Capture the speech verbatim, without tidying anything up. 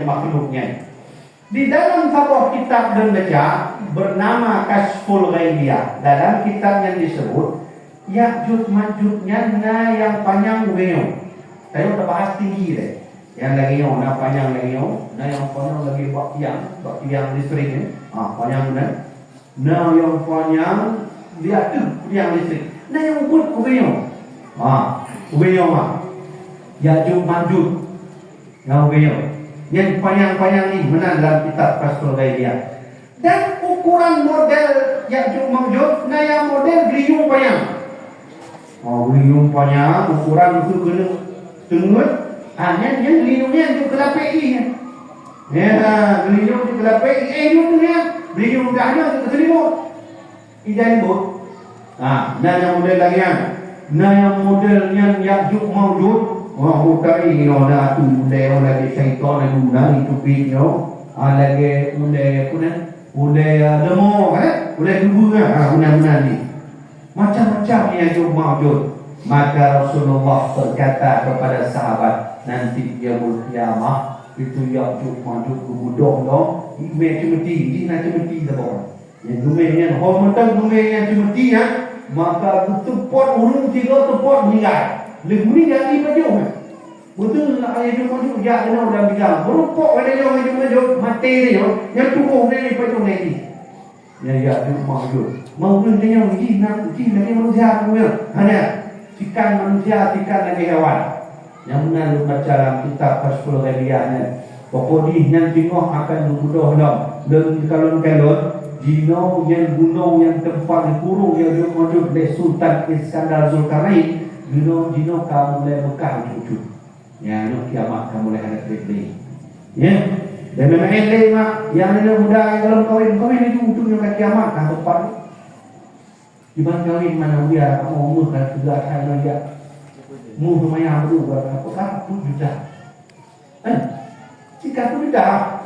makhluk nyan. Di dalam saboh kitab lôn baca, bernama Kasyful Ghaibiyah. Dalam kitab nyan disebut, Ya'juj Ma'juj nyan na nyang panyang ubé nyoe. Tanyoe tabahas tinggi deh. Nyang lagèe nyoe, na panyang lagèe nyoe, na nyang panyang lagèe bak tiang, bak tiang listrik nyan. Ha, panyang nyan. Na nyang panyang di ateueh tiang listrik. Na nyang ubit ubé nyoe. Ha, ubé nyoe, ha. Ya'juj Ma'juj. Nyang ubé nyoe. Nyan panyang-panyang jih meunan dalam kitab Kasyful Ghaibiyah. Dan ukuran model Ya'juj Ma'juj, na nyang model geulinyueng panyang. Oh, geulinyueng panyang, ukuran keu keuneuk teungeut, ah, nyan, nyan geulinyueng nyan jeuet keu lapék jih nyan. Ya, geulinyueng jeuet keu lapék jih, eh, nyoe tu nyan, geulinyueng dah nyoe jeuet keu seulimut. Ija libot. Ha, na nyang model lagèe nyan. Na nyang model nyan Ya'juj Ma'juj. Wah, bukai nyoe na atu model lagèe syaitan laju na itupit nyoe. Ha, lagèe ulèe, apa nyan? Ulèe, ah, leumô, eh? Ulèe dubeue, ha, meunan-meunan jih. Macam-macam Ya'juj Ma'juj. Maka Rasulullah berkata kepada sahabat, "Nanti di Yaumul Qiyamah, itu Ya'juj Ma'juj geubeudôh lom, imè ceumeuti, jih na ceumeuti saboh." Nyang geumè nyan, ho mantong geumè nyan ceumeuti nyan, maka geuseupôt ureueng sidroe seupôt meuninggai. Lheueh meuninggai jipajoh nyan. Beutôi na Ya'juj Ma'juj jak keunoe lam bidang. Meurumpok pada nyoe Ya'juj Ma'juj, maté nyoe, nyang tuboh nyan jipajoh nyan jih. Nyan Ya'juj Ma'juj. Mau ureueng nyoe jih na, jih lagèe manusia tu nyan. Hana. Sikan manusia, sikan lagèe hewan. Nyang meunan lôn baca lam kitab Kasyful Ghaibiyah nyan. Pokok jih nyan singoh akan geubeudôh lom. Lôn kalon-kalon, jinoe nyan gunong nyang teumpat geukurong Ya'juj Ma'juj lé Sultan Iskandar Zulkarnain, jinoe, jinoe ka mulai Meukah ucut-ucut. Nyan nyoe kiamat ka mulai hana trép lé. Ya. Dan memang lé mak, nyang aneuk muda nyang gohlom kawin, kawin laju, untông nyoe ka kiamat ka teumpat. Kiban kawin mana uya, kamoe umur ka tiga tahun lagi. Mu lumayan dulu, berapa kan? Empat juta. Eh, tiga puluh juta.